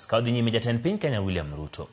Ka wadhi nyime, jatend piny Kenya William Ruto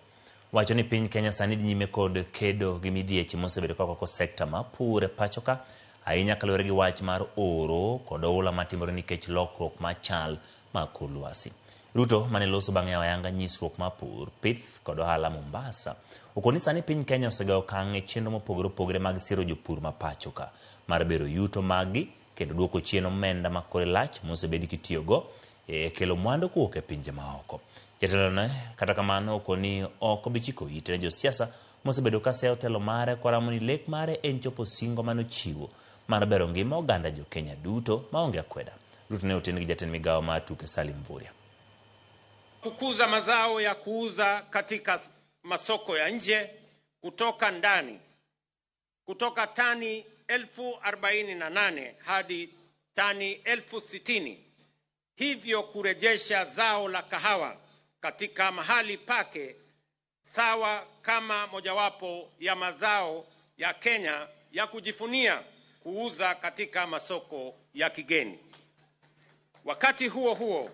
wacho ni piny Kenya sani dhi nyime kod kedo gi midhieche mosebedo ka kwako sekta mar pur e pacho ka, ahinya kaluwore gi wach mar oro kod oula matimore nikech lokruok mar chal mar kor lwasi. Ruto mane loso bang' yawo ayanga nyisruok mar pur, pith kod ohala Mombasa, okoni sani piny Kenya osegawo okang' e chenro mopogore opogore mag siro jopur ma pacho ka mar bero yuto maggi kendo duoko chien omenda ma kore lach mosebed kitiyogo e kelo mwandu kowuok e pinje maoko. Jatelo ne kata kamano okoni ok obi chiko ite ne josiasa mosebedo ka seyo telo mare koramo ni lek mare en chopo singo manochiwo mar bero ngima oganda jo Kenya duto maonge akweda. Ruto ne oten gi jatend migawo mar tuke Salim Mvurya. Kukuza mazao ya kuuza katika masoko ya nje kutoka ndani kutoka tani 48,000 hadi tani 60,000, hivyo kurejesha zao la kahawa katika mahali pake sawa kama mojawapo ya mazao ya Kenya ya kujivunia kuuza katika masoko ya kigeni. Wakati huo huo,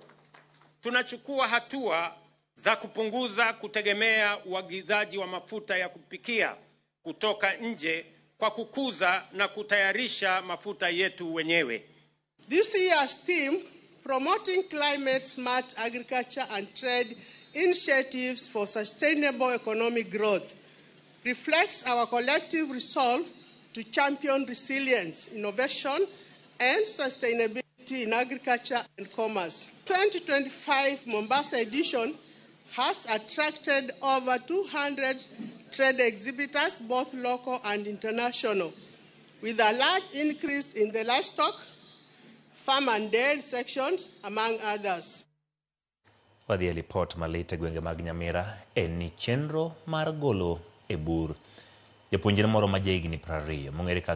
tunachukua hatua za kupunguza kutegemea uagizaji wa mafuta ya kupikia kutoka nje kwa kukuza na kutayarisha mafuta yetu wenyewe. This year's theme, Promoting Climate Smart Agriculture and Trade Initiatives for Sustainable Economic Growth, reflects our collective resolve to champion resilience, innovation, and sustainability in agriculture and commerce. 2025 Mombasa edition has attracted over 200 trade exhibitors, both local and international, with a large increase in the livestock, farm and dairy sections, among others. Wadhi e lipot malit e gwenge mag Nyamira en ni chenro mar golo e bur japuonjre moro ma jahigni 20 mong'ere kaka